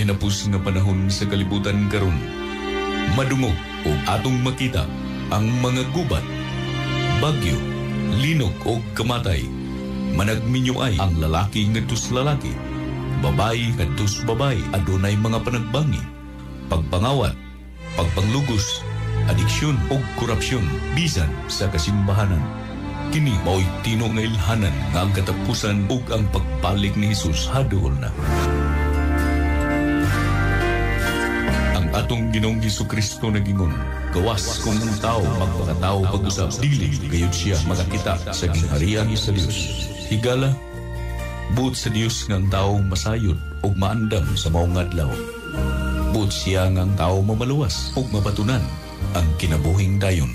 Nagkahinapos nga panahon sa kalibutan karon, madungog o atong makita ang mga gubat, bagyo, linog o kamatay. Managminyo ay ang lalaki ngadto sa lalaki, babae ngadto sa babae, adunay mga panagbangi, pagpangawat, pagpanglugos, adiksyon o korupsyon bisan sa kasimbahanan. Kini mao'y tino nga ilhanan nga ang katapusan ug ang pagbalik ni Hesus haduol na. Ang atong Ginoong Hesukristo nagingon, gawas kung ang tao magpakatao pag-usab, dili gayud siya makakita sa gingharian sa Dios. Higala, buot sa Dios nga ang tao masayod ug maandam sa maong adlaw. Buot siya nga ang tao mamaluwas ug mabatunan ang kinabuhing dayon.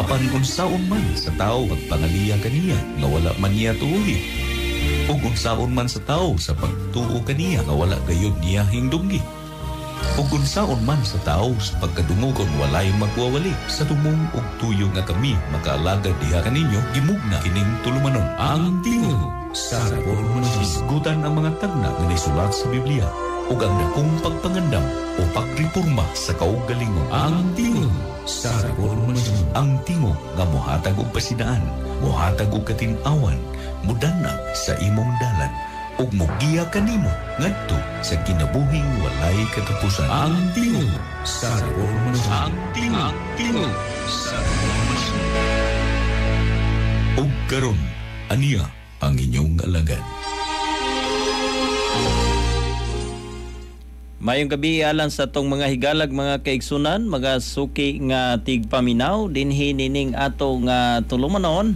Apan unsaon man sa tao pagpangaliya kaniya nga wala man niya tuuhi, ug unsaon man sa tao sa pagtuo kaniya nga wala gayud niya hingdunggi, ug unsaon man sa tao sa pagkadungog kon walay magwawali sa tumong og tuyo nga kami makaalagad diha kaninyo, gimugna kining tulumanon. Ang Tingog sa Reformasyon. Hisgutan ang mga tagna nga nisulat sa Biblia ug ang dakong pagpangandam o pagreporma sa kaugalingon. Ang Tingog sa Reformasyon. Ang tingog nga mohatag og pasidaan, mohatag og katin-awan, mudanag sa imong dalan ug mogiya kanimo ngadto sa kinabuhing walay katapusan. Ang Tingog sa Reformasyon. Ang tingog, tingog sa Reformasyon. Ug karon, aniya ang inyong alagad. Mayong gabi alang sa atong mga higalag, mga kaigsunan, mga suki nga tigpaminaw dinhi nining ato nga tulumanon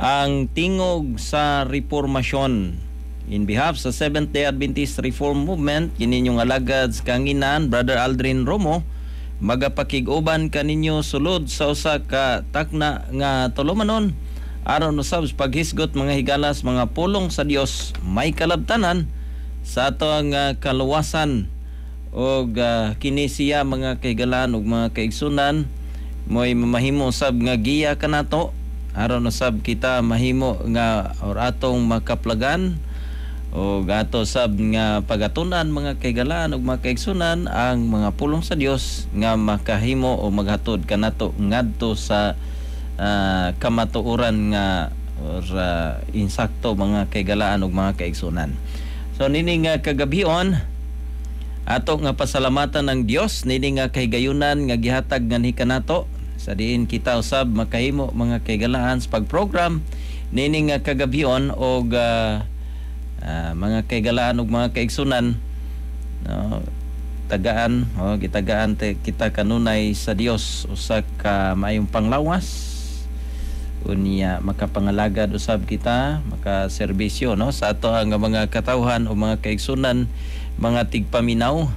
ang Tingog sa Reformasyon. In behalf sa Seventh-day Adventist Reform Movement, kini inyong alagad sa kanginan, Brother Aldrin Romo, magapakig-uban kaninyo sulod sa usa ka takna nga tulumanon aron usab sa paghisgot, mga higalas, mga pulong sa Dios may kalabtanan sa atong kaluwasan. Og kini siya, mga kahigalaan ug mga kaigsunan, mo'y mamahimo sab nga giya kanato aron usab kita mahimo nga or atong makaplagan og ato sab nga pagatunan, mga kahigalaan ug mga kaigsunan, ang mga pulong sa Dios nga makahimo o maghatod kanato ngadto sa kamatuoran nga or insakto, mga kahigalaan ug mga kaigsunan. So nini nga kagabion ato nga pasalamatan ng Dios nini nga kahigayunan nga gihatag nganhi kanato sa diin kita usab makahimo, mga kahigalaan, sa pagprogram nini nga kagabion. Og mga kahigalaan ug mga kaigsunan, no, tagaan o gitagaan kita kanunay sa Dios usa ka maayong panglawas, unya makapangalagad usab kita, makaserbisyo, no, sa ato ang mga katawhan o mga kaigsunan, mga tigpaminaw,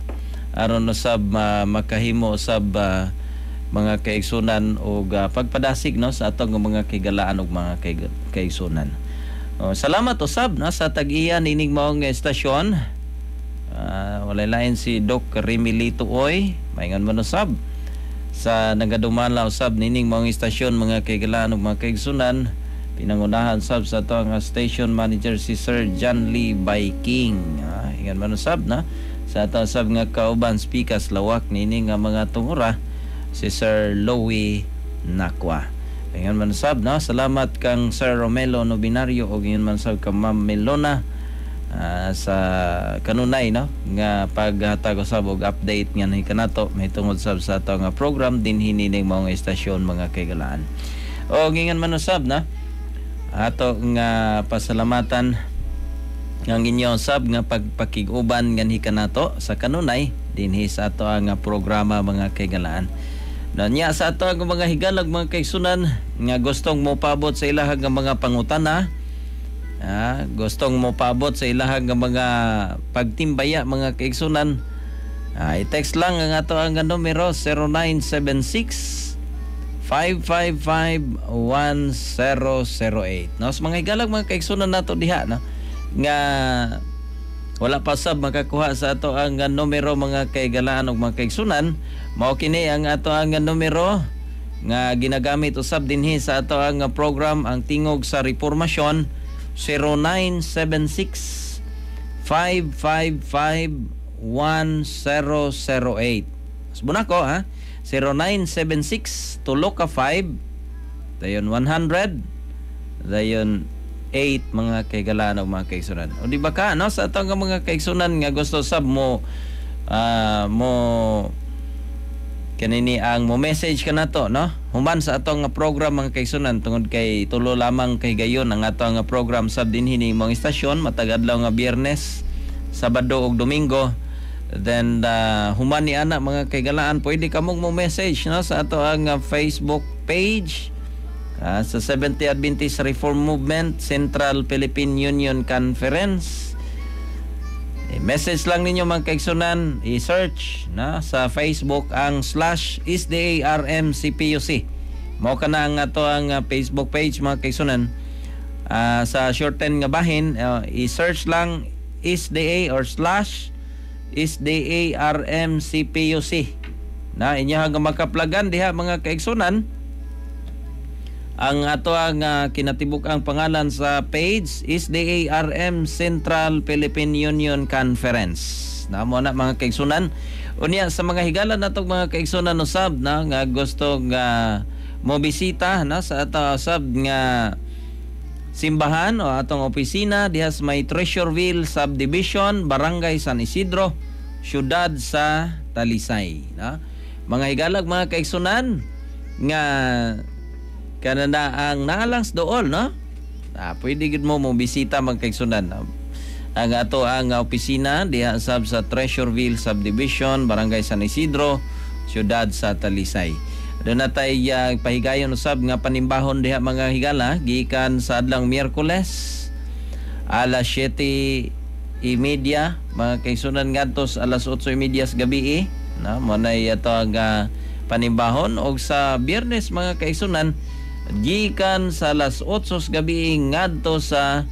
aron usab makahimo usab mga kaigsunan og pagpadasig, no, sa atong mga kahigalaan ug mga kaigsunan. Oh, salamat usab, no, sa tag-iya nining maong estasyon. Walay lain si Doc Remilito Oy, maingon man usab sa nagadumala usab nining maong istasyon, mga kahigalaan ug mga kaigsunan, pinangunahan sab sa ato ang station manager si Sir John Lee Biking. Ingon man usab na sa ato sab nga kauban speakers lawak nining nga mga tungura si Sir Louie Nakwa. Ingon man usab, no, salamat kang Sir Romelo Nobinario ug ingon man sab kang Ma'am Melona sa kanunay, no, nga paghatag usab og update nga ni kanato mahitungod sab sa ato nga program dinhi nining maong estasyon, mga kahigalaan. O ngingan man usab na ato nga pasalamatan ang inyo sab nga pagpakig-uban nganhi kanato sa kanunay dinhi sa ato nga programa, mga kahigalaan. No, nya sa ato ang mga higalag, mga kaigsunan, nga gustong mopabot sa ilahang nga mga pangutana, gustong mopabot sa ilahang nga mga pagtimbaya, mga kaigsunan, i-text lang ang ato ang numero 0976 555 1008. No, sa mga higalag, mga kaigsunan nato diha, no, nga wala pa sab makakuha sa ato ang numero, mga kaigalaan ug mga kaigsunan, mao kini ang ato ang numero nga ginagamit usab dinhi sa ato ang program ang Tingog sa Reformasyon, 0976 555 555 1008. Usbon nako ha. 0976 tulo ka 5, dayon 100, dayon 8, mga kaigalaan o mga kaigsunan. O di ba ka no, sa atong nga mga kaigsunan nga gusto sab mo mo kanini ang mo message ka nato, no, human sa atong nga program, mga kaigsunan, tungod kay tulo lamang kay gayon ang atong nga program sab dinhi ni mong istasyon matag adlaw nga Biyernes, Sabado ug Domingo. Then human ni ana, mga kaigalaan, pwede kamong mo message, no, sa ato ang Facebook page sa Seventh-day Adventist Reform Movement Central Philippine Union Conference. I-message lang ninyo, mga kaigsunan, i-search na sa Facebook ang /SDARMCPUC. Mao kana ang ato ang Facebook page, mga kaigsunan. Sa shorten nga bahin, i-search lang SDA or /SDARMCPUC. Na inyo nga makaplagan diha, mga kaigsunan, ang ato ang kinatibuk ang pangalan sa page is DARM Central Philippine Union Conference. Na mo na, mga kaigsunan. Unya sa mga higala natong mga kaigsunan usab na nga gusto nga mo bisita na sa ato usab nga simbahan o atong opisina diha sa may Treasureville Subdivision, Barangay San Isidro, siyudad sa Talisay, na. Mga higalag mga kaigsunan nga kanana ang naalang sa dool, no? Pwede gid mo mo bisita, mga kaigsunan. Ang ato ang opisina diha sab sa Treasureville Subdivision, Barangay San Isidro, siyudad sa Talisay. Doon na tay pahigayon usab nga panimbahon diha, mga higala, gikan sa adlang Miyerkules alas 7:30, mga kaigsunan, ngadto sa alas 8:30 sa gabi, no? Mo nay ato ang panimbahon og sa Biyernes, mga kaigsunan, gikan sa alas 8 sa gabi ngadto sa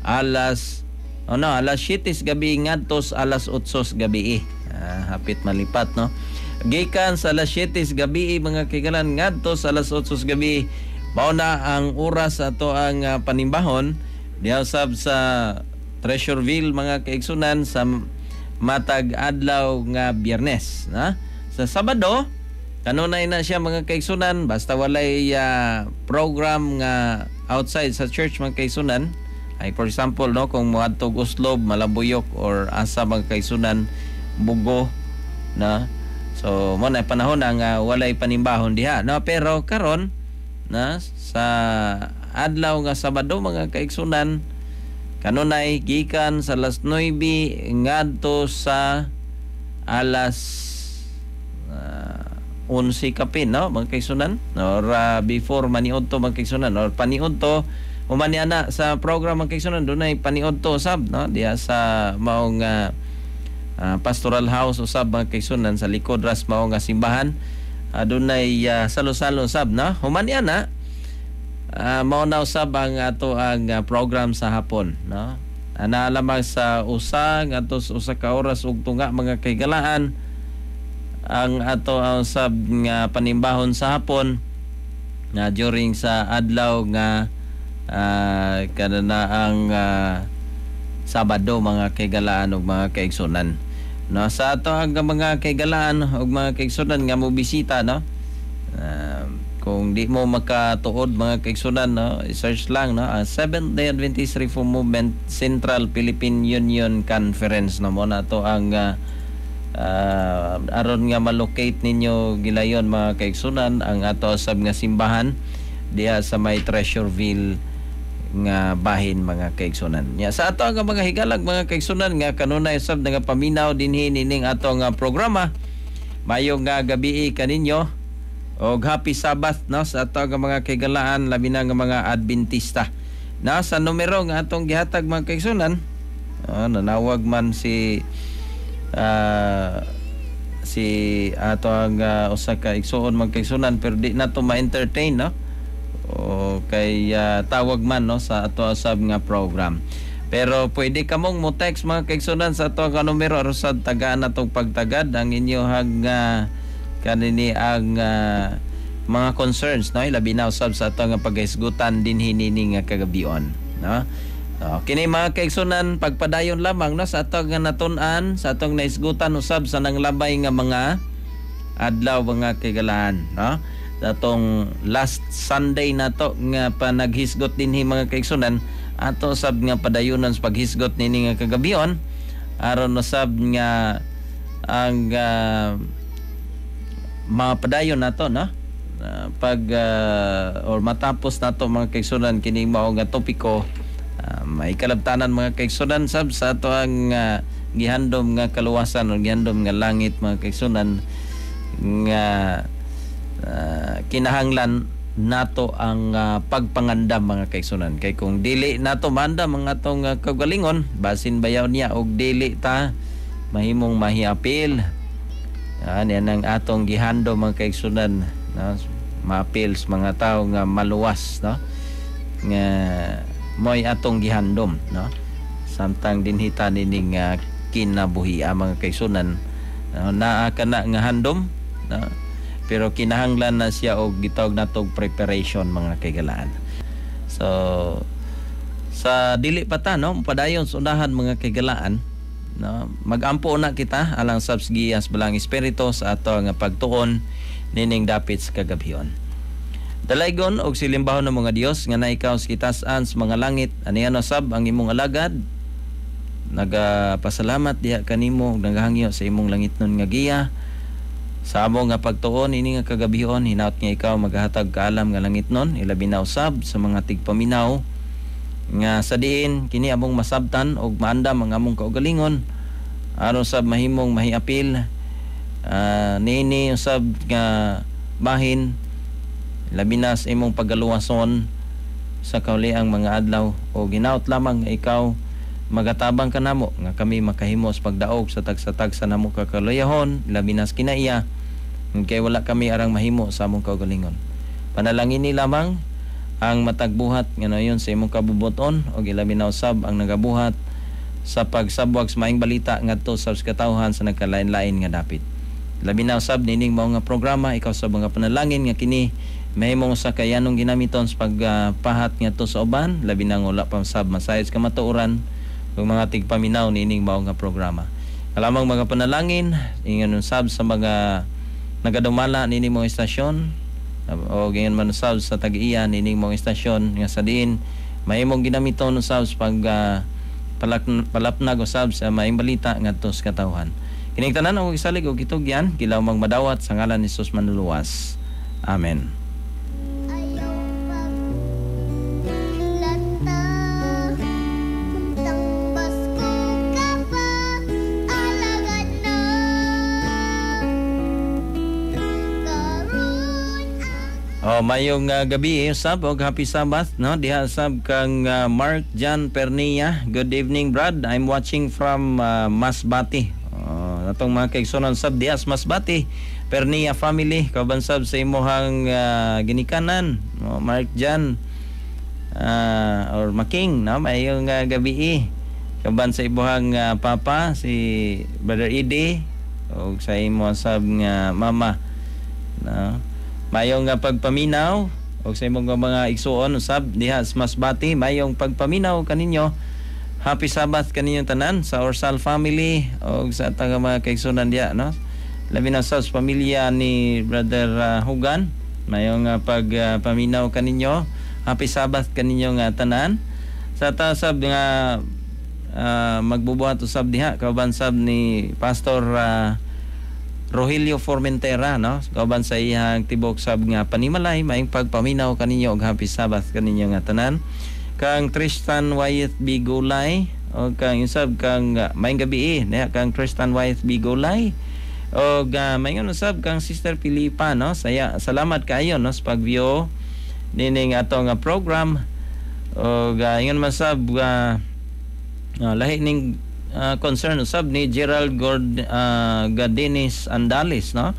alas ano alas 7 sa gabi ngadto sa alas 8 sa gabi. Hapit malipat, no? Gikan sa alas 7 sa gabi, mga kaigalan, ngadto sa alas 8 sa gabi, mao na ang oras ato ang panimbahon diha sab sa Treasureville, mga kaigsunan, sa matag adlaw nga Biyernes, na. Sa Sabado kanunay na siya, mga kaigsunan, basta walay program nga outside sa church, mga kaigsunan. Ay, for example, no, kung moadto Oslob, Malabuyok or asa, mga kaigsunan, Bugo na. So mo na panahon ang walay panimbahon diha, no? Pero karon na sa adlaw nga Sabado, mga kaigsunan, kanunay gikan sa alas 9 ngadto sa alas 11 kapin, no, mga kaigsunan, or before maniudto, mga kaigsunan, or paniudto human ana sa program, mga kaigsunan, dunay paniudto sab, no, diha sa maong pastoral house usab, mga kaigsunan, sa likod ras mao nga simbahan. Dunay salo-salo sab, no. Human ana, mao na usab ang ato ang program sa hapon, no. Ana lamang sa 1 ngadto sa 1 ka oras ug tunga, mga kaigalaan, ang ato ang sab nga panimbahon sa hapon na during sa adlaw nga kanana ang Sabado, mga kaigalaan ug mga kaigsunan. No, sa ato ang mga kaigalaan ug mga kaigsunan nga mo bisita, no. Kung di mo makatuod, mga kaigsunan, no, search lang, no, ang Seventh Day Adventist Reform Movement Central Philippine Union Conference, no. Mo na to ang aron nga malocate ninyo gilayon, mga kaigsunan, ang ato sab nga simbahan diha sa may Treasureville nga bahin, mga kaigsunan. Nya sa ato nga mga higalag, mga kaigsunan, nga kanunay sab nagapaminaw dinhi nining ato nga programa, maayong nga gabii kaninyo og happy Sabbath, no, sa ato nga mga kaigalaan, labi na nga mga Adventista. Na sa numero nga atong gihatag, mga kaigsunan, nanawag man si ato ang usa ka igsuon, mga kaigsunan, pero di na to ma-entertain, no, o kay tawag man, no, sa ato sab nga program. Pero pwede kamong mo text, mga kaigsunan, sa ato nga numero aron sa tagaan natong pagtagad ang inyohang kanini ang mga concerns, no, labi na usab sa ato nga paghisgutan dinhi nini nga kagabion, no. Oh, kini mga kaigsunan, pagpadayon lamang, no, sa atong nga natun-an, sa atong naisgutan usab sa nanglabay nga mga adlaw, mga kaigalaan, no? Sa atong last Sunday nato nga panaghisgot dinhi, mga kaigsunan, ato sab nga padayunon sa paghisgot nini nga kagabion aron usab nga ang mapadayon nato, no, pag or matapos nato, mga kaigsunan, kining mao nga topiko, may kalabtanan, mga kaigsunan, sab sa ato ang gihandom nga kaluwasan o gihandom nga langit, mga kaigsunan, nga kinahanglan nato ang pagpangandam, mga kaigsunan, kay kung dili nato maandam ang atong kaugalingon, basin bayaw niya og dili ta mahimong mahiapil. Yan, yan ang atong gihandom, mga kaigsunan, no? Maapil sa mga tao nga maluwas, no, nga mo'y atong gihandom, no, samtang dinhi ta nining kinabuhi, mga kaigsunan, no? Naa kana nga handom, no? Pero kinahanglan na siya og gitawag natog preparation, mga kaigalaan. So sa dili pa ta, no, padayon sa unahan, mga kaigalaan, no, magampo na kita alang sa giya sa Balaang Espiritu sa ato nga pagtuon nining dapit sa kagabhion. Dalaygon og silimbahon ng mga Dios nga naikaw sa kitasan sa mga langit, aniya sab ang imong alagad nagapasalamat diha kanimo ug nagahangyo sa imong langitnon nga giya. Sa amo nga pagtuon ini nga kagabhion, hinaut nga ikaw magahatag kaalam nga langitnon, ilabi na usab sa mga tigpaminaw, nga sa diin kini among masabtan og maandam ang among kaugalingon aron sab mahimong mahiapil niini usab nga bahin, labi na sa imong pagaluwason sa kauliang mga adlaw. O ginaot lamang nga ikaw magatabang kanamo nga kami makahimo sa pagdaog sa tagsa-tagsa namo ka kaluyahon, labi na sa kinaiya, kay wala kami arang mahimo sa among kaugalingon. Panalangin ni lamang ang matag buhat nga nayon sa imong kabubuton og ilabi na usab ang nagabuhat sa pagsabwag sa maayong balita ngadto sa katawhan sa nagkalain-lain nga dapit. Labi na usab nining mao nga programa, ikaw sa mga panalangin nga kini mahimong sa kayanong ginamiton sa pagpahat ngadto sa uban, labi na nga wala pa sab masayod sa kamatuoran ug mga tigpaminaw nining mao nga programa. Kalamang mga panalangin ingon usab sa mga nagadumala nining mga istasyon o ingon man usab sa tag-iya nining mga istasyon nga sa diin mahimong ginamiton usab sa pag palapnag usab sa maayong balita ngadto sa katawhan. Kining tanan og isalig og gitugyan kilawmang madawat sa ngalan ni Jesus manluluwas. Amen. Ayaw paglata, Tang Pasko ka pa, alagad na. Karon Oh, mayong gabi usab og happy Sabbath, no, diha sab kang Mark John Pernia. Good evening, Brad. I'm watching from Masbate. Oh, atong mga kaigsunan sab diha sa Masbate. Pernia family, kauban sab sa imuhang ginikanan, oh, Mark John or Making, no, mayong gabi. Kauban sa imuhang papa si Brother Ede og sa imo sab nga mama, no. Mayong nga pagpaminaw og sa imong mga igsuon usab diha sa Masbate, mayong pagpaminaw kaninyo. Happy Sabbath kaninyong tanan sa Orsal family og sa atong mga kaigsunan diha, no. Labi na sa pamilya ni Brother Hugan, mayong pagpaminaw kaninyo. Happy Sabbath kaninyo nga tanan. Sa tasab nga magbubuhat usab diha kauban sab ni Pastor Rogelio Formentera, no, kauban sa iyang tibok sab nga panimalay, maayong pagpaminaw kaninyo og happy Sabbath kaninyo nga tanan. Kang Tristan Wyeth B. Gulay og kang usab kang maayong gabi eh, kang Tristan Wyeth B. Gulay og maayong usab kang Sister Filipa, no. Saya salamat kaayo, no, sa pag-view nining atong program og ingon man sab lahi ning concern usab ni Gerald Gadenis Andales, no.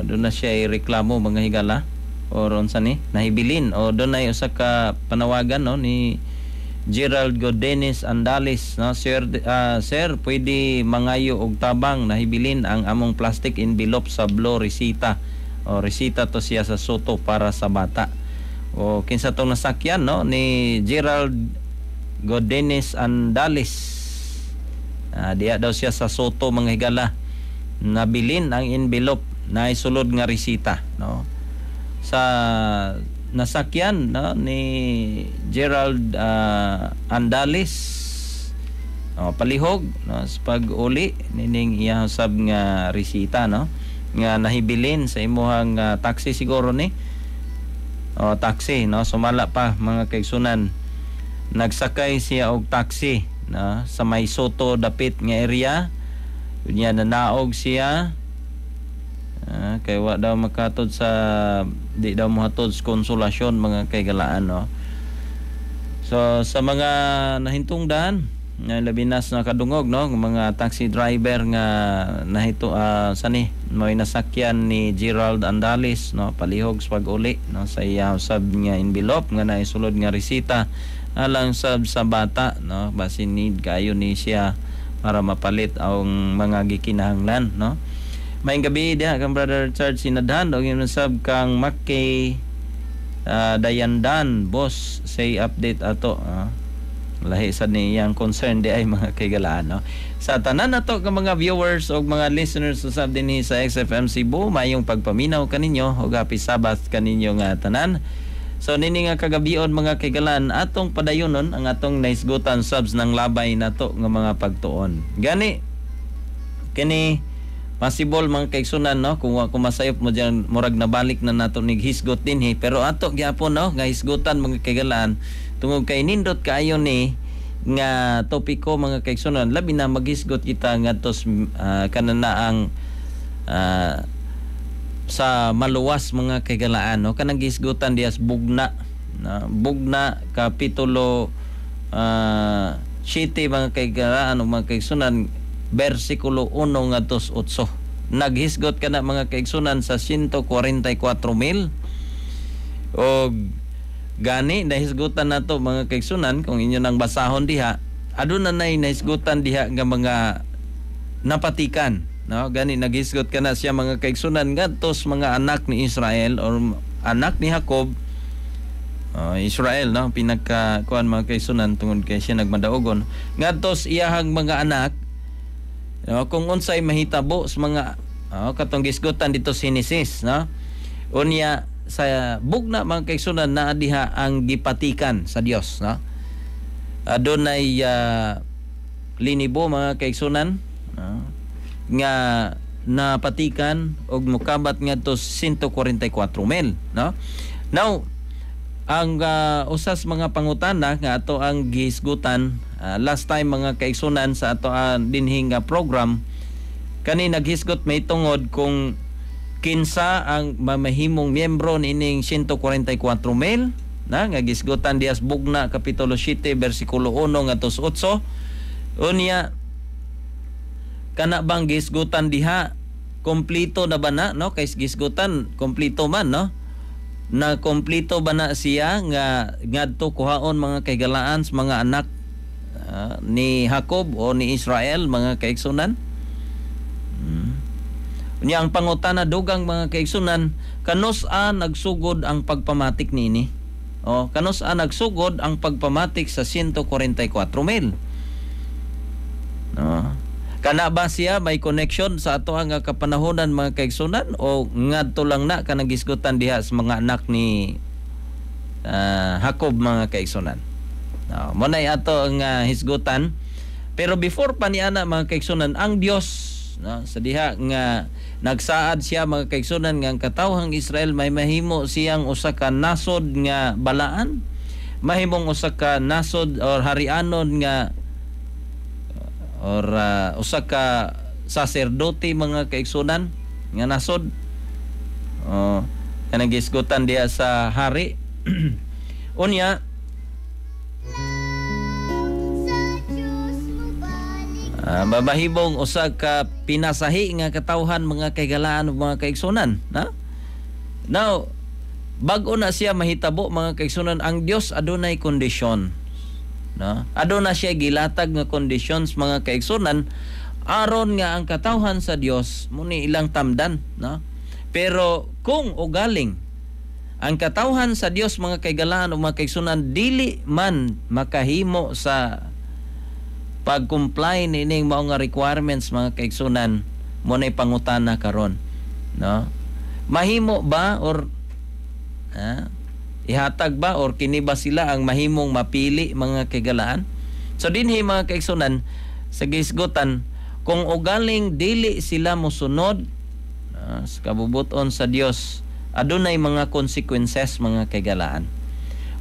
Doon na siya reklamo, mga higala, or unsa ni nahibilin o doon ay usa ka panawagan, no, ni Gerald Godenis Andales, no. Sir, sir, pwede mangayo og tabang, nahibilin ang among plastic envelope sa blue resita o resita to siya sa soto para sa bata. O kinsa tong nasakyan, no, ni Gerald Godenes Andalis. Diya daw siya sa Soto, mga higala, nabilin ang envelope na isulod nga resita, no, sa nasakyan, no, ni Gerald Andalis. Oh, palihog, no, sa pag-uli nining iya sab nga resita, no, nga nahibilin sa imuhang taxi siguro ni. Oh, taxi, no, sumala pa, mga kaigsunan, nagsakay siya og taxi, no, sa may Soto dapit nga area. Unya nanaog siya, kay wa daw makatod sa, di daw mohatod sa Konsolasyon, mga kaigalaan, no. So sa mga nahintungdan nga labi na sa nakadungog, no, mga taxi driver nga nahito sani mo'y nasakyan ni Gerald Andalis, no, palihog sa pag-uli, no, sa iya usab nga envelope nga naisulod nga resita alang sab sa bata, no, basin need kayo ni siya para mapalit ang mga gikinahanglan, no. Maayong gabi diha kang Brother Richard Sinadhan og imong sab kang Mackay Dayandan, boss, say update ato. Lahi sad ni iyang concern di ay, mga kaigalaan, no. Sa tanan nato nga mga viewers og mga listeners usab dinhi sa XFM Cebu, mayong pagpaminaw kaninyo ug happy Sabbath kaninyo nga tanan. So nini nga kagabion, mga kaigalaan, atong padayonon ang atong nahisgutan subs ng labay nato nga mga pagtuon. Gani kini possible, mga kaigsunan, no, kung wa ko masayop mo diyan, murag nabalik na nato nig hisgot dinhi, pero ato gyapon, no, nga hisgutan, mga kaigalaan, tungod kay nindot kaayo ni nga topiko, mga kaigsunan, labi na maghisgot kita ngadto kanana ang sa maluwas, mga kaigalaan, no, kanang gisgutan dias Bugna na Bugna kapitulo 7, mga kaigalaan o mga kaigsunan, versikulo 1 ngadto 8. Naghisgot kana, mga kaigsunan, sa 144 mil. Og gani nahisgutan nato, mga kaigsunan, kung inyo nang basahon diha, aduna nay nahisgutan diha nga mga napatikan, no. Gani naghisgot kana siya, mga kaigsunan, ngadto sa mga anak ni Israel or anak ni Jacob. Israel, no, pinagka kuan, mga kaigsunan, tungod kay siya nagmadaugon ngadto sa iyahang mga anak, no, kung unsay mahitabo sa mga katong gisgutan dito sa Genesis, no. Unya sa Bugna, mga kaigsunan, naa diha ang gipatikan sa Dios, no. Adunay linibo, mga kaigsunan, no, nga napatikan og mukabat ngadto 144 mil, no. Now ang usas mga pangutana nga ato ang gihisgutan last time, mga kaigsunan, sa ato dinhi nga program kani, naghisgot may tungod kung kinsa ang mamahimong miyembro niining 144 mil na nga gisgutan dias Bugna kapitulo 7 bersikulo 1 ngadto 8. Unya kana bang gisgutan diha, kompleto na ba na, no, kay gisgutan kompleto man, no, na kompleto ba na siya nga ngadto kuhaon, mga kaigalaan, sa mga anak ni Jacob o ni Israel, mga kaigsunan? Unya ang pangutana dugang, mga kaigsunan, kanus-a nagsugod ang pagpamatik niini? O kanus-a nagsugod ang pagpamatik sa 144 mil? No. Kana ba siya may connection sa ato ang kapanahonan, mga kaigsunan, o ngadto lang na kanang gisgutan diha sa mga anak ni Jacob, mga kaigsunan? No, mo na ato ang hisgutan. Pero before pa ni ana, mga kaigsunan, ang Dios, no, sa diha nga nagsaad siya, mga kaigsunan, nga ang katawhang Israel may mahimo siyang usa ka nasod nga balaan, mahimong usa ka nasod or harianon nga or usa ka saserdote, mga kaigsunan, nga nasod. Oh, kanang gisgutan diha sa hari. Unya Sa Diyos mobalik. Mamahimong usa ka pinasahi nga katawhan, mga kaigalaan ug mga kaigsunan, na. Now, bag-o na siya mahitabo, mga kaigsunan, ang Dios adunay kondisyon, no. Aduna siya gilatag nga conditions, mga kaigsunan, aron nga ang katawhan sa Dios mo ni ilang tamdan, no. Pero kung ugaling Ang katawhan sa Dios, mga kaigalaan o mga kaigsunan, dili man makahimo sa pag-comply niining mao nga requirements, mga kaigsunan. Mo nay pangutana karon, no? Mahimo ba or ihatag ba or kini ba sila ang mahimong mapili, mga kaigalaan? So dinhi, mga kaigsunan, sa gisgutan kung ugaling dili sila mosunod sa kabubuton sa Dios, adunay mga consequences, mga kaigalaan.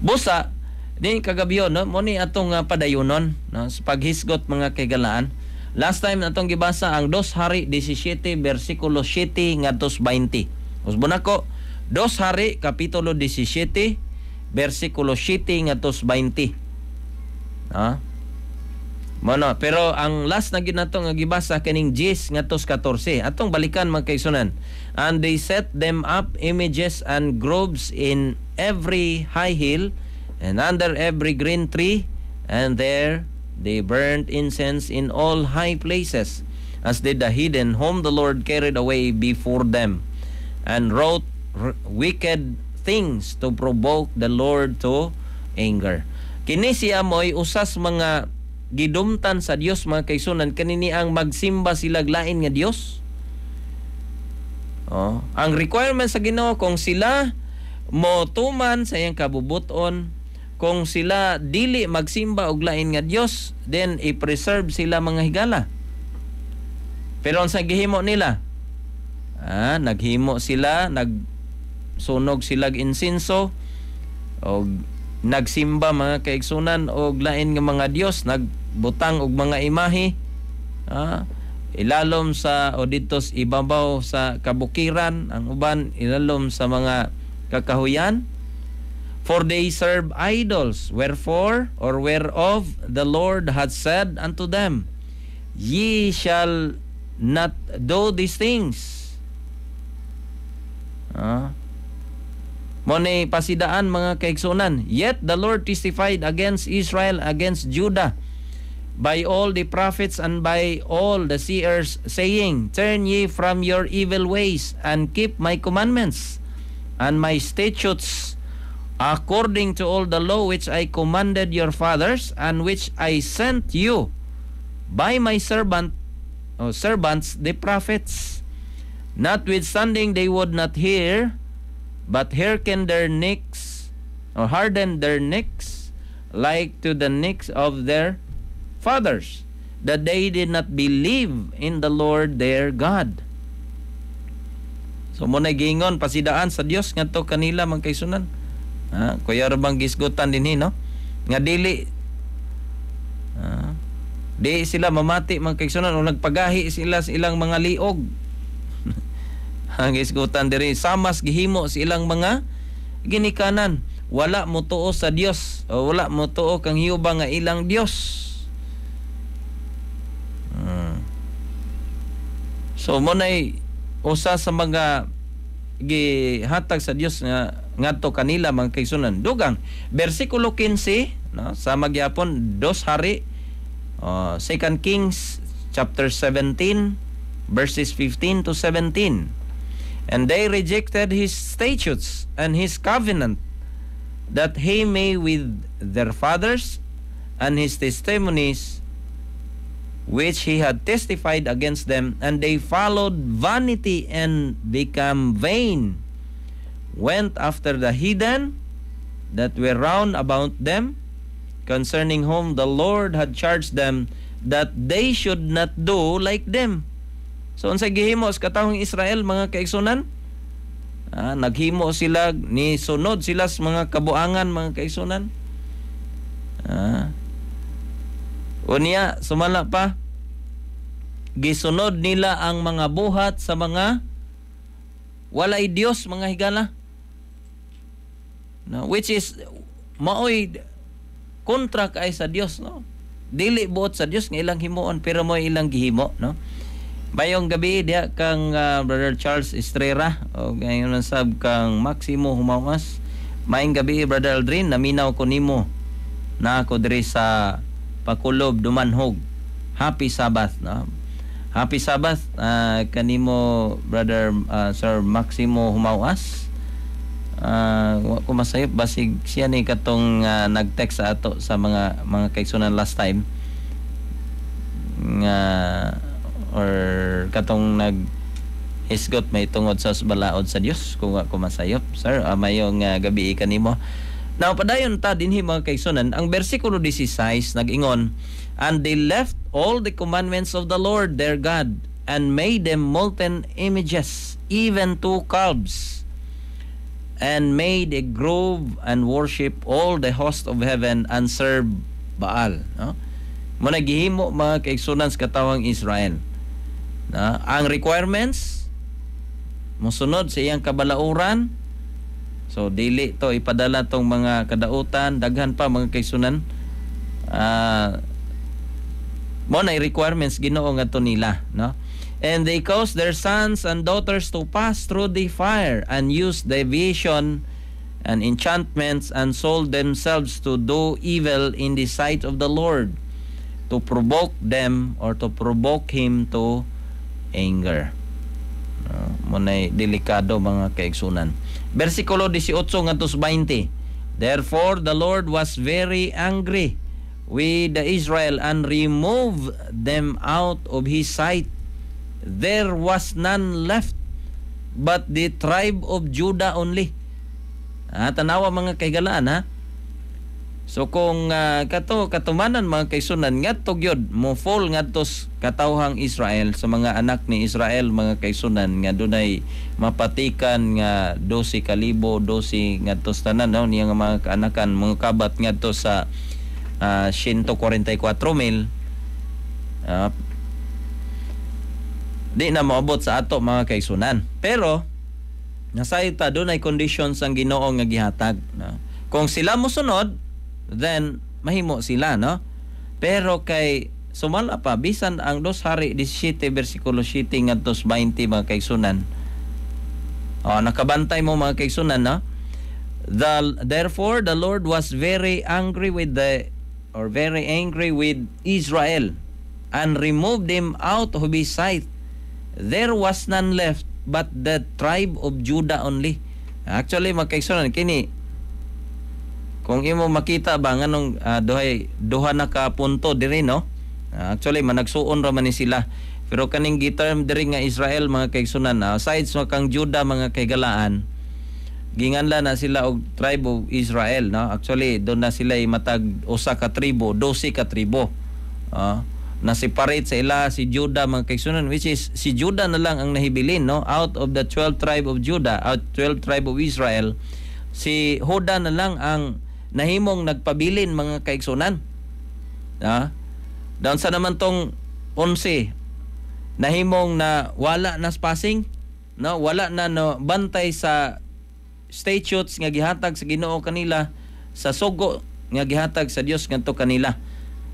Busa di kagabion, no, mo ni atong padayunon, no, sa paghisgot, mga kaigalaan. Last time atong gibasa ang 2 Hari 17 bersikulo 7 ngadto 20. Usbon ako, 2 Hari kapitulo 17 bersikulo 7 ngadto 20. Ha? Mono, pero ang last na gyud nato nga gibasa kining 10 ngadto 14. Atong balikan, mga kaigsunan. And they set them up images and groves in every high hill and under every green tree, and there they burned incense in all high places, as did the heathen whom the Lord carried away before them, and wrought wicked things to provoke the Lord to anger. Kini siya mo'y usas mga gidumtan sa Dios, mga kaigsunan, kanini ang magsimba sila lain nga Dios. Oh, ang requirement sa Ginoo, kung sila mo tuman sa iyang kabubuton, kung sila dili magsimba og lain nga Dios, then i-preserve sila, mga higala. Pero ang sa gihimo nila? Naghimo sila, nagsunog sila insinso og nagsimba, mga kaigsunan, og lain nga mga Dios, nagbutang og mga imahe ilalom sa o didto sa ibabaw sa kabukiran, ang uban ilalom sa mga kakahuyan. For they serve idols, wherefore or whereof the Lord had said unto them, "Ye shall not do these things." Mo ni pasidaan, mga kaigsunan. Yet the Lord testified against Israel, against Judah, by all the prophets and by all the seers, saying, "Turn ye from your evil ways and keep my commandments and my statutes according to all the law which I commanded your fathers and which I sent you by my servant or servants the prophets." Notwithstanding, they would not hear, but hearken their necks or hardened their necks like to the necks of their fathers, that they did not believe in the Lord their God. So mo na giingon pasidaan sa Dios ngadto kanila, mga kaigsunan. Ha, kuya ra bang gisgutan dinhi, no? Nga dili di sila mamati, mga kaigsunan, o nagpagahi sila sa ilang mga liog. Ang gisgutan diri samas gihimo sa ilang mga ginikanan. Wala mo tuo sa Dios o wala mo tuo kang Jehova nga ilang Dios. So mo nay usa sa mga gihatag sa Dios nga ngadto kanila, mga kaigsunan. Dugang bersikulo 15, no, sa magyapon 2 Hari, 2 Kings chapter 17 verses 15 to 17. And they rejected his statutes and his covenant that he made with their fathers and his testimonies which he had testified against them, and they followed vanity and become vain, went after the heathen that were round about them, concerning whom the Lord had charged them that they should not do like them. So unsay gihimo sa katawhang Israel, mga kaigsunan? Naghimo sila, ni sunod sila sa mga kabuangan, mga kaigsunan. Unya sumala pa, gisunod nila ang mga buhat sa mga walay Dios, mga higala. No, which is maoy kontra kay sa Dios, no? Dili buot sa Dios nga ilang himuon, pero mo ilang gihimo, no? Mayong gabi diha kang Brother Charles Estrera o gayon sab kang Maximo Humawas. Maayong gabi, Brother Aldrin, naminaw ko nimo na ako diri sa Pakulob, Dumanhog. Happy Sabbath, no? Happy Sabbath kanimo, Brother Sir Maximo Humawas. Wa ko masayop, basig siya ni katong nag-text sa ato sa mga kaigsunan last time nga or katong nag hisgot may tungod sa balaod sa Dios, kung wa ko masayop, sir. Mayong gabi kanimo. Now, padayon ta dinhi, mga kaigsunan. Ang bersikulo 16 nag-ingon, "And they left all the commandments of the Lord their God and made them molten images, even two calves, and made a grove and worship all the host of heaven and serve Baal," no? Mo na gihimo, mga kaigsunan, sa katawang Israel. Na ang requirements, mosunod sa iyang kabalauran. So dili to ipadala tong mga kadautan, daghan pa, mga kaigsunan. Mo na requirements Ginoo ngadto nila, no? "And they caused their sons and daughters to pass through the fire and used divination and enchantments and sold themselves to do evil in the sight of the Lord, to provoke them or to provoke him to anger." No, mo delikado, mga kaigsunan. Bersikulo 18 ngadto 20. "Therefore the Lord was very angry with the Israel and removed them out of his sight. There was none left but the tribe of Judah only." Tanawa, mga kaigalaan, ha. So kung kato katumanan, mga kaigsunan, ngadto gyud mo fall ngadto katawhang Israel, sa mga anak ni Israel, mga kaigsunan, nga dunay mapatikan nga 12 kalibo, 12 ngadto sa tanan, no, niya nga mga kaanakan mga kabat ngadto sa 144 mil, di na moabot sa ato, mga kaigsunan. Pero nasayod ta, dunay conditions ang Ginoo nga gihatag, no? Kung sila mosunod, then mahimo sila, no? Pero kay sumala pa bisan ang Dos Hari 17 bersikulo 7 ngadto 20, mga kaigsunan. Oh, nakabantay mo, mga kaigsunan, no? "Therefore the Lord was very angry with the or very angry with Israel and removed them out of his sight. There was none left but the tribe of Judah only." Actually, mga kaigsunan, kini kung imo makita ba nganong duhay duha na ka punto diri, no? Actually, managsuon ra man ni sila. Pero kaning giterm diri nga Israel, mga kaigsunan, aside sa kang Judah, mga kaigalaan, ginganla na sila og tribe of Israel, no? Actually, doon na sila matag usa ka tribo, 12 ka tribo. Na separate sa ila si Judah, mga kaigsunan, which is si Judah na lang ang nahibilin, no? Out of the 12 tribe of Judah, out 12 tribe of Israel, si Judah na lang ang nahimong nagpabilin, mga kaigsunan. Doon sa naman tong 11 nahimong na wala na spacing, no, wala na, no, bantay sa statutes nga gihatag sa Ginoo kanila, sa sugo nga gihatag sa Dios ngadto kanila.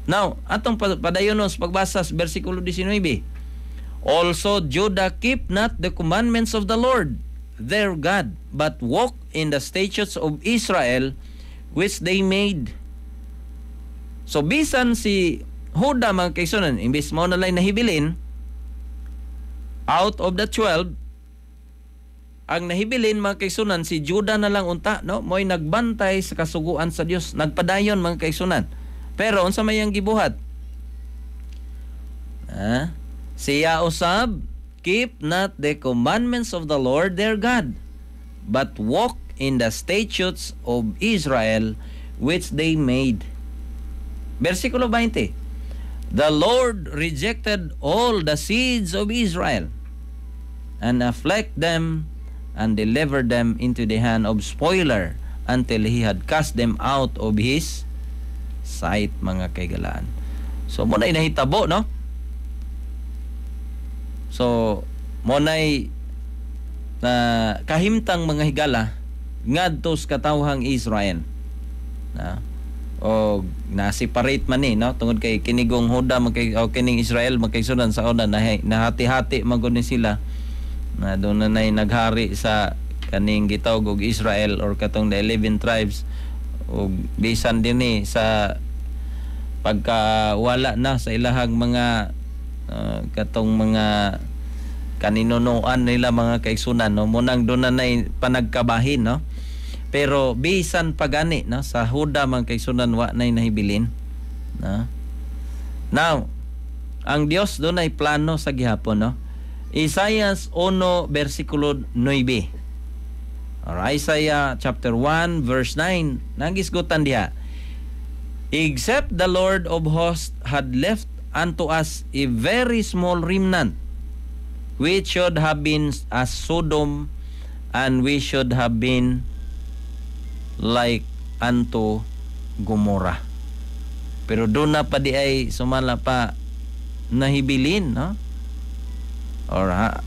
Now, atong padayonon sa pagbasa sa bersikulo 19. "Also Judah keep not the commandments of the Lord their God, but walk in the statutes of Israel which they made." So bisan si Judah, mga kaigsunan, imbis mo na lang nahibilin out of the 12, ang nahibilin, mga kaigsunan, si Judah na lang unta, no? Mo'y nagbantay sa kasuguan sa Dios, nagpadayon, mga kaigsunan. Pero unsa may ang gibuhat? Ha? Siya usab keep not the commandments of the Lord their God, but walk in the statutes of Israel which they made. Versikulo 20. "The Lord rejected all the seeds of Israel and afflict them and delivered them into the hand of spoiler until he had cast them out of his sight," mga kaigalaan. So mo na nahitabo, no? So mo na'y na kahimtang, mga higala, ngadto sa katawhang Israel. Na o na-separate man ni, no, tungod kay kinigong Huda magkay o kining Israel magkaysunan sa una na nahati-hati man gud ni sila na doon na nay naghari sa kaning gitawag og Israel or katong the 11 tribes, ug bisan dinhi sa pagka wala na sa ilahang mga katong mga kaninunuan nila, mga kaigsunan, no, munang doon na nay panagkabahin, no? Pero bisan pagani, no, sa Huda, mga kaigsunan, wa nay nahibilin, no? Now, ang Dios dunay plano sa gihapon, no? Isaiah 1 versikulo 9. Or Isaiah chapter 1 verse 9, nagisgutan diha. "Except the Lord of hosts had left unto us a very small remnant, which should have been as Sodom, and we should have been like unto Gomorrah." Pero doon na pa di ay sumala pa nahibilin, no? Or ha,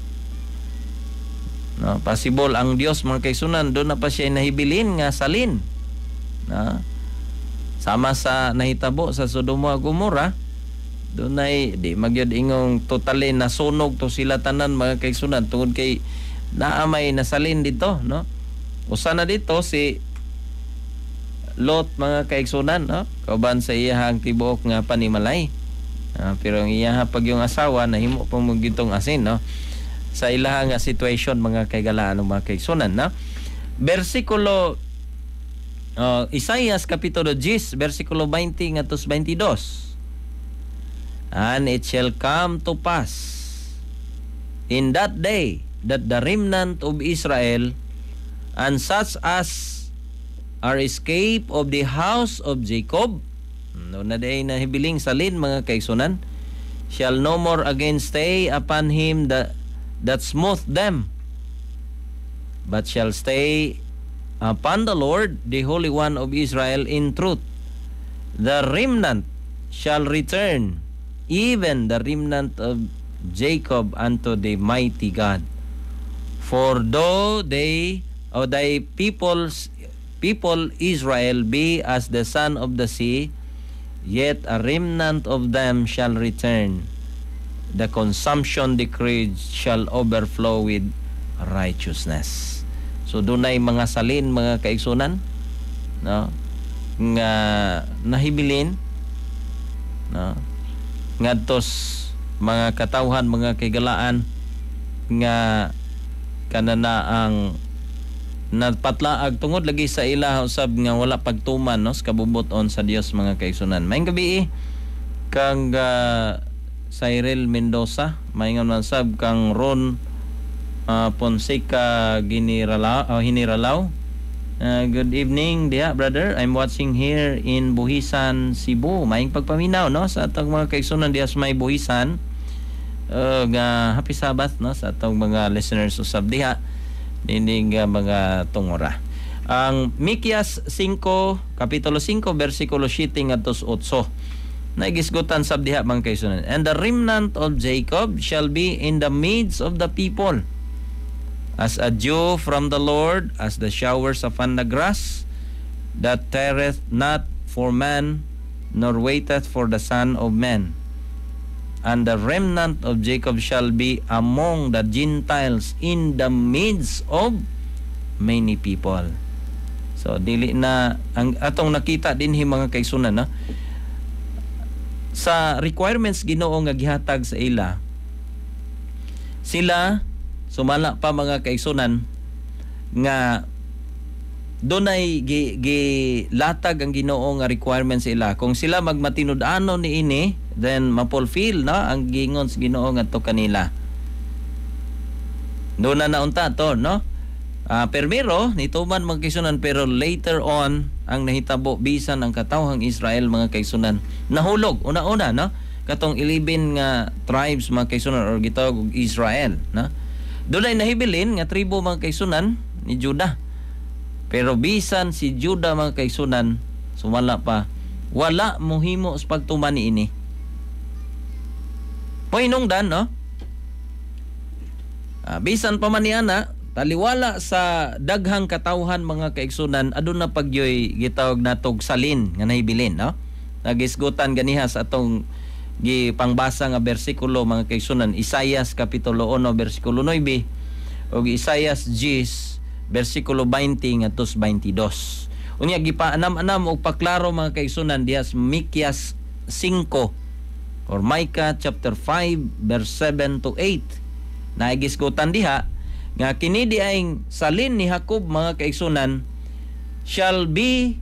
no, possible ang Dios, mga kaigsunan, doon na pa siya nahibilin nga salin. No? Sama sa nahitabo sa Sodoma ug Gomorrah, doon ay di magyud ingong totally nasunog to sila tanan, mga kaigsunan, tungod kay naa may nasalin dito, no? Usa na dito si Lot, mga kaigsunan, no? Kauban sa iyahang tibuok nga panimalay. Pero ang iyaha pag yung asawa nahimo pa mo gitong asin, no? Sa ilaha nga situation, mga kaigalaan ng mga kaigsunan, no? Versikulo Isaias kapitulo 10 versikulo 20 ngadto 22. "And it shall come to pass in that day that the remnant of Israel and such as are escaped of the house of Jacob," no, na day nahibiling salin, mga kaigsunan, "shall no more again stay upon him that smote them, but shall stay upon the Lord, the Holy One of Israel, in truth. The remnant shall return, even the remnant of Jacob, unto the mighty God. For though they or thy people Israel be as the sand of the sea, yet a remnant of them shall return. The consumption decreed shall overflow with righteousness." So dunay mga salin, mga kaigsunan, no, nga nahibilin, no, ngadtos mga katawhan, mga kaigalaan, nga kanana ang napatlaag tungod lagi sa ila usab nga wala pagtuman, no, sa kabubut-on sa Dios, mga kaigsunan. Maayong gabi kang Cyril Mendoza, maingon man sab kang Ron Fonseca Ginirala, Hiniralaw. Good evening diha, brother. I'm watching here in Buhisan, Cebu. Maayong pagpaminaw, no, sa atong mga kaigsunan diha sa may Buhisan. Nga happy Sabbath, no, sa atong mga listeners usab diha nining mga tungora. Ang Mikias 5 kapitulo 5 bersikulo 7 ngadto 8. Nagisgutan sab diha, mga kaigsunan. "And the remnant of Jacob shall be in the midst of the people as a dew from the Lord, as the showers upon the grass, that tarrieth not for man, nor waiteth for the son of man. And the remnant of Jacob shall be among the Gentiles in the midst of many people." So dili na ang atong nakita dinhi, mga kaigsunan, no? Sa requirements Ginoo nga gihatag sa ila, sila sumala pa, mga kaigsunan, nga dunay gilatag ang Ginoo nga requirements ila. Kung sila magmatinud-anon niini, then mapulfill na ang gingon sa Ginoo ngadto kanila. Doon na naunta to, no? Permiro nituman, mga kaigsunan, pero later on ang nahitabo, bisan ang katawhang Israel, mga kaigsunan, nahulog una-una, no, katong 11 nga tribes, mga kaigsunan, or gitawag og Israel, no? Dunay nahibilin nga tribo, mga kaigsunan, ni Judah. Pero bisan si Judah, mga kaigsunan, sumala pa wala mohimo sa pagtuman niini. Pahinungdan, no? Bisan pa man niya na taliwala sa daghang katawhan, mga kaigsunan, aduna pagyoy gitawag natog salin nga nahibilin, no? Nagisgutan ganiha sa atong gipangbasa nga bersikulo, mga kaigsunan, Isaias kapitulo 1 bersikulo 9 ug Isaias 10 bersikulo 20 ngadto 22. Unya gipaanam-anam og paklaro, mga kaigsunan, diha sa Mikias 5 or Micah chapter 5 verse 7 to 8. Naigisgutan diha nga kini di ay salin ni Jacob, mga kaigsunan. shall be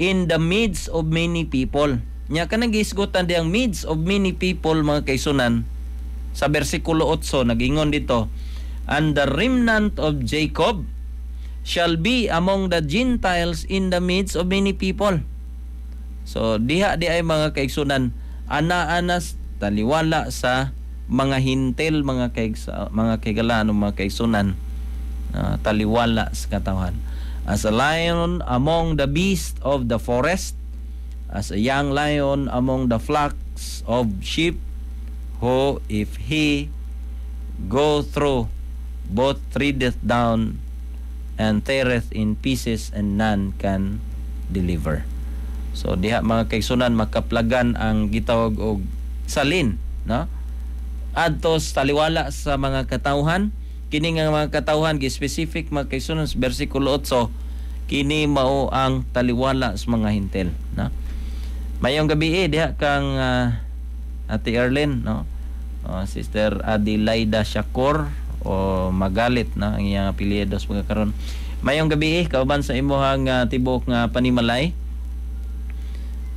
in the midst of many people. Nya kanang gihisgutan diyang midst of many people, mga kaigsuonan, sa bersikulo 8 nagingon dito, "And the remnant of Jacob shall be among the Gentiles in the midst of many people." So diha di ay, mga kaigsuonan, ana-anas taliwala sa mga hintil, mga kaigalaan o mga kaigsuonan, taliwala sa katawhan. As a lion among the beasts of the forest, as a young lion among the flocks of sheep, who if he go through both treadeth down and teareth in pieces and none can deliver. So diha, mga kaigsuonan, makaplagan ang gitawag og salin, no? Adto sa taliwala sa mga katawhan. Kini nga mga katawhan gi specific, mga kaigsuonan, sa bersikulo 8, kini mao ang taliwala sa mga hintil, no? Mayong gabi eh, diha kang Ate Erlyn, no? Sister Adelaida Shakur o Magalit na ang iyang apelyido sa pagkakaron. Mayong gabi eh, kauban sa imuhang tibuok nga panimalay.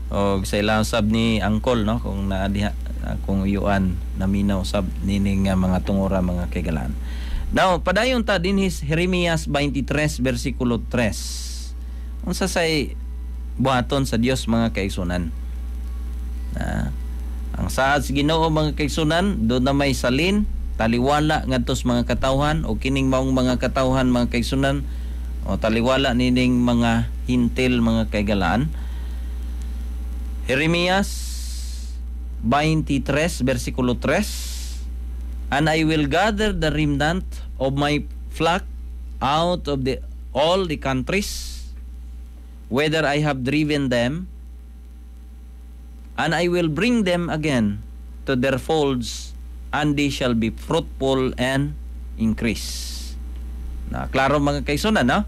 O sa ilang sab ni Angkol, no, kung naa diha kung uyuan naminaw sab nining mga tungura, mga kaigalaan. Now, padayon ta dinhi sa Jeremias 23 bersikulo 3. Unsa say buhaton sa Dios, mga kaigsuonan? Ang saad sa Ginoo, mga kaigsuonan, duna may salin taliwala ngadto sa mga katawhan o kining maong mga katawhan, mga kaigsuonan, o taliwala nining mga hintil, mga kaigalaan. Jeremias 23 versikulo 3: "And I will gather the remnant of my flock out of the all the countries whither I have driven them, and I will bring them again to their folds, and they shall be fruitful and increase." Na klaro, mga kaigsuonan, no?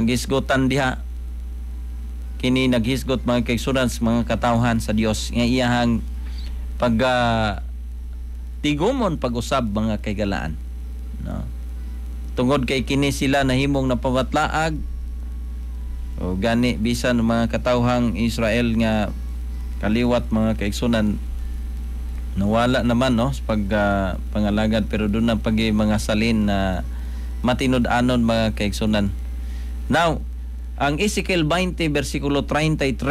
Gisgotan diha kini naghisgot, mga kaigsuonan, sa mga katawhan sa Dios nga iyahang pag tigumon pag-usab, mga kaigalaan, no, tungod kay kini sila nahimong napabatlaag. O gani bisan mga katawhang Israel nga kaliwat, mga kaigsuonan, nawala naman, no, sa pag pangalagad, pero duna pag mga salin na matinud-anon, mga kaigsuonan. Now, ang Ezekiel 20 versikulo 33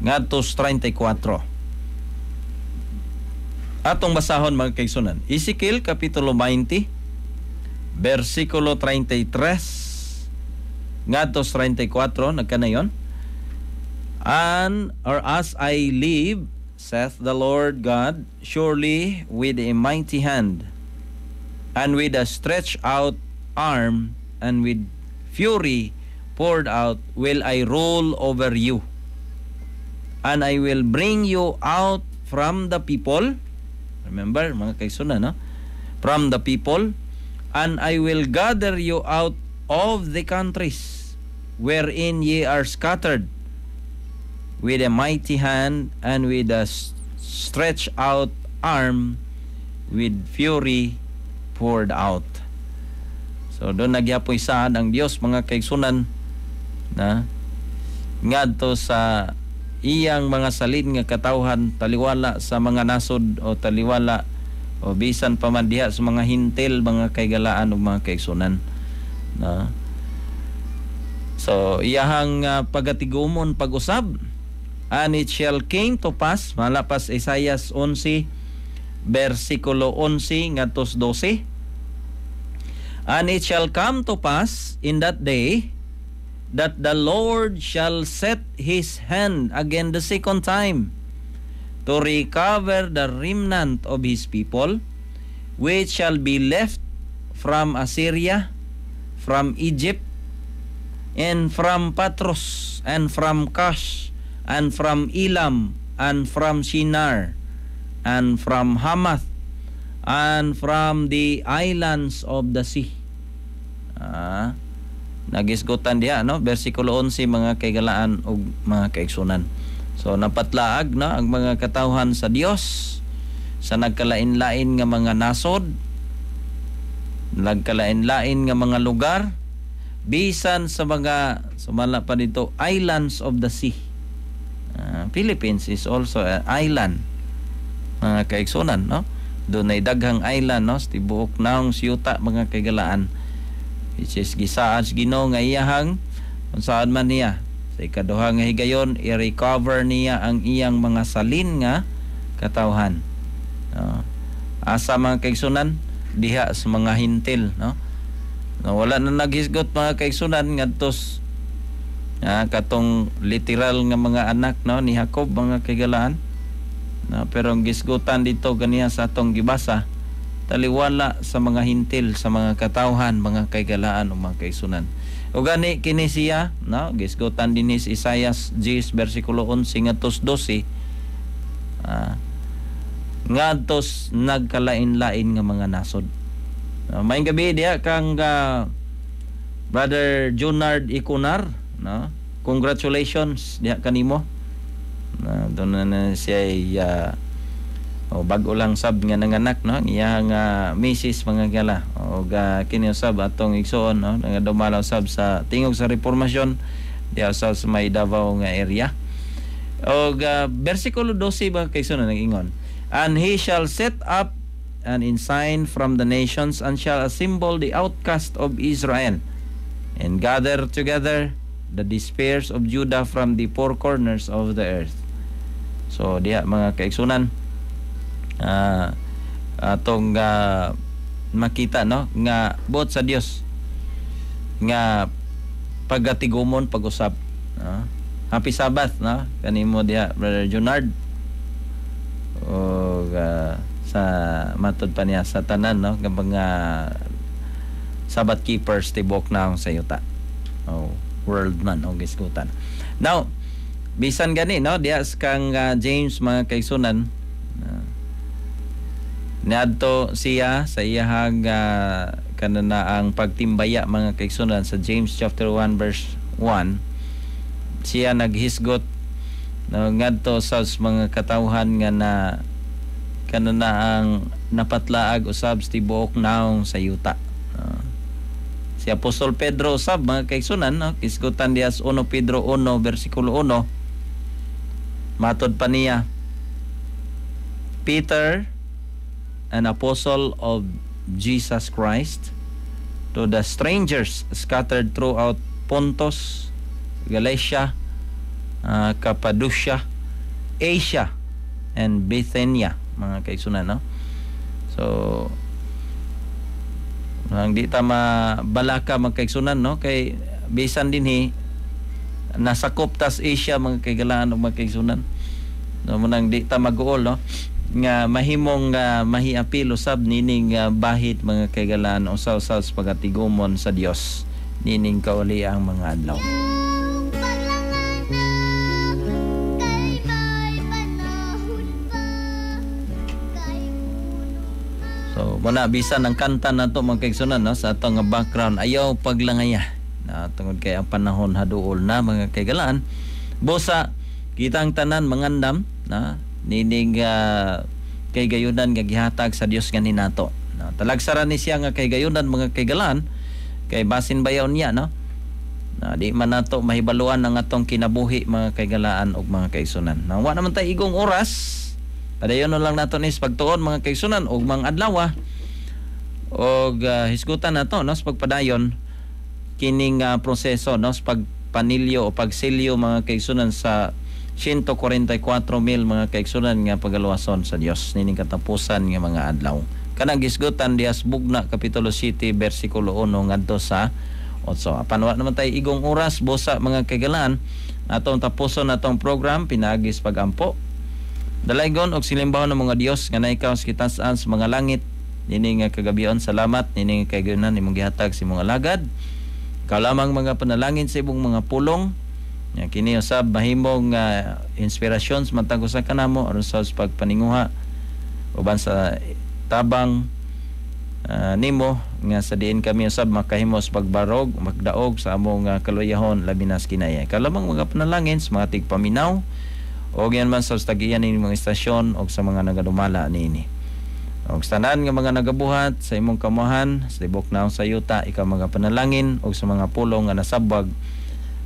ngadto 34, atong basahon, mga kaigsuonan. Ezekiel kapitulo 20 versikulo 33 ngadto 34, nagkanayon. "And or as I live, saith the Lord God, surely with a mighty hand and with a stretched out arm and with fury poured out will I rule over you. And I will bring you out from the people." Remember, mga kaigsuonan, no? "From the people, and I will gather you out of the countries wherein ye are scattered with a mighty hand and with a stretched out arm, with fury poured out." So duna gyapoy saad ang Dios, mga kaigsuonan, na ngadto sa iyang mga salin nga katawhan taliwala sa mga nasod o taliwala o bisan pa man diha sa mga hintil, mga kaigalaan o mga kaigsuonan, na. So iyahang pagatigumon pag-usab. "And it shall came to pass," malapas Isaiah 11 versikulo 11 ngadto 12. "And it shall come to pass in that day that the Lord shall set his hand again the second time to recover the remnant of his people, which shall be left from Assyria, from Egypt, and from Pathros, and from Cush, and from Elam, and from Shinar, and from Hamath, and from the islands of the sea." Nagisgotan diha, no, versikulo 11, mga kaigalaan ug mga kaigsuonan. So napatlaag na ang mga katawhan sa Dios sa nagkalain-lain nga mga nasod. Nagkalain-lain nga mga lugar, bisan sa mga sumala pa dito, islands of the sea. Philippines is also an island, mga kaigsunan, no? Doon ay daghang island, no, sa tibuok naong siyuta, mga kaigalaan, which is gisaad sa Ginoo nga iyahang unsaan man niya sa ikaduha nga higayon i-recover niya ang iyang mga salin nga katawhan, no? Asa, mga kaigsunan? Diha sa mga Hentil, no? No, wala na naghisgot, mga kaigsunan, ngadto katong literal nga mga anak, no, ni Jacob, mga kaigalaan, no? Pero ang gisgutan dito ganiya sa atong gibasa, taliwala sa mga Hentil, sa mga katawhan, mga kaigalaan o mga kaigsunan. O gani kini siya, no, gisgutan dinhi sa Isaias 10 bersikulo 11 ngadto 12, ngadto nagkalain-lain nga mga nasod. Maayong gabi diha kang Brother Junard Ikunar, no? Congratulations diha kanimo. Na doon na, na siya oh, bag-o lang sab nga nanganak, no, iya nga misis, mga gala. Og kini usab atong igsuon, no, nga dumalaw sab sa Tingog sa Reformasyon diha sa may Davao nga area. Og bersikulo 12, mga kaigsuonan, nag-ingon, "And he shall set up an ensign from the nations and shall assemble the outcast of Israel and gather together the dispersed of Judah from the four corners of the earth." So diha, mga kaigsunan, atong makita, no, nga buot sa Dios nga pagatigumon pag-usab, no? Happy Sabbath, no, kanimo diha, Brother Junard, o sa matod pa niya sa tanan, no, nga mga Sabbath keepers tibok na sa yuta oh world man o gisgutan. Now, bisan gani, no, diha sa kang James, mga kaigsunan, niadto siya sa iyahang kanana ang pagtimbaya, mga kaigsunan, sa James chapter 1 verse 1, siya naghisgot, no, ngadto sa mga katawhan nga na kanana ang napatlaag usab sa tibuok naong sa yuta. Si Apostol Pedro usab, mga kaigsunan, no, kisgutan diha sa 1 Pedro 1 bersikulo 1, matod pa niya, "Peter, an apostle of Jesus Christ, to the strangers scattered throughout Pontus, Galatia, Cappadocia, Asia, and Bithynia," mga kaigsunan, no? So, ang di ta mabalaka, mga kaigsunan, no? Kay bisan dinhi nasakop tas Asia, mga kaigalaan ug mga kaigsunan. No, munang di ta maguol, no, nga mahimong mahiapil usab nining bahit, mga kaigalaan, usa-usa sa pagatigumon sa Dios nining kauli ang mga adlaw. Paglangana kay may panahon pa kay puno. So, muna bisan ang kanta nato, mga kaigsunan, no, sa atong nga background, "Ayaw Paglangaya," na tungod kay ang panahon haduol na, mga kaigalaan. Busa kitang tanan mangandam na nining kay gayunan nga gihatag sa Dios nga ninato. No, talagsaran ni siya nga kay gayunan, mga kaigalaan, kay basin bayaw niya, no? Na di man nato mahibaluan ang atong kinabuhi, mga kaigalaan ug mga kaigsunan. Na wa naman tay igong oras. Padayon na lang nato ni sa pagtuon, mga kaigsunan, ug mga adlaw og hisgutan nato, no, sa pagpadayon kining proseso, no, sa pagpanilyo o pagsilyo, mga kaigsunan, sa 144 mil, mga kaigsunan, nga pagaluwason sa Dios nining katapusan nga mga adlaw. Kanang gisgutan diha sa Bugna kapitulo 7 bersikulo 1 ngadto sa 8. Apan wa naman tay igong oras, busa, mga kaigalaan, atong tapuson atong program pinaagi sa pagampo. Dalaygon og silimbahon ng mga Dios nga naikaw sa kitasan sa mga langit, nining nga kagabion, salamat nining kagayonan nimong gihatag sa imong alagad. Ikaw lamang mga panalangin sa imong mga pulong. Nya kini usab mahimong inspirasyon sa matag usa kanamo aron sa pagpaninguha uban sa tabang nimo nga sa diin kami usab makahimo sa pagbarog, magdaog sa among kaluyahon labi na sa kinaya. Ikaw lamang mga panalangin sa mga tigpaminaw o yan man sa tagiyan ni mga istasyon o sa mga nagadumala niini. Og tanan nga mga nagabuhat sa imong kamuhan sa tibok naong sa yuta, ikaw mga panalangin og sa mga pulong nga nasabwag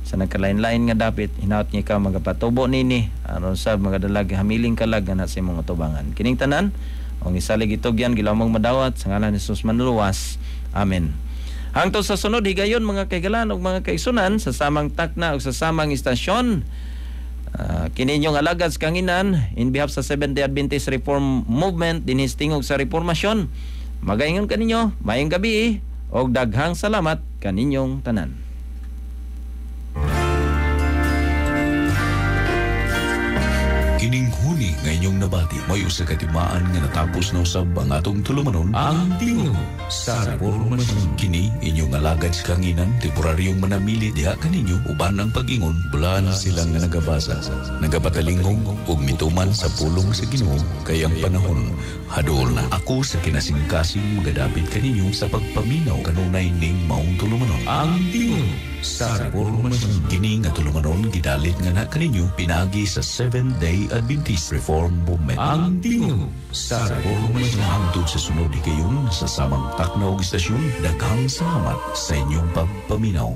sa nagkalain-lain nga dapit, hinaot nga ikaw magapatubo nini aron sa mga dalag hamiling kalag nga sa imong atubangan. Kining tanan og isalig itugyan gilamong madawat sa ngalan ni Jesus manluluwas. Amen. Hangtod sa sunod higayon, mga kaigalan ug mga kaigsunan, sa samang takna ug sa samang istasyon. Kini inyong alagad sa kanginan in behalf sa Seventh-day Adventist Reform Movement dinhi sa tingog sa Reformasyon. Magaingon kaninyo, maayong gabi og daghang salamat kaninyong tanan. Kining huni nga inyong nabati may usa ka timaan nga natapos na usab ang atong tulumanon, Ang Tingog sa Reformasyon. Kini inyong alagad sa kanginan, temporaryong manamili diha kaninyo uban ang pag-ingon, bulan sila nga nagabasa, nagapatalingog ug mituman sa pulong sa Ginoo kay ang panahon haduol na. Ako sa kinasingkasing magadapit kaninyo sa pagpaminaw kanunay ning maong tulumanon, Ang Tingog sa Reformasyon. Kini nga tulumanon gidalit nga na kaninyo pinaagi sa Seventh Day Adventist Reform Movement. Ang Tingog sa Reformasyon. Hangtod sa sunod higayon sa samang takna og istasyon, daghang salamat sa inyong pagpaminaw.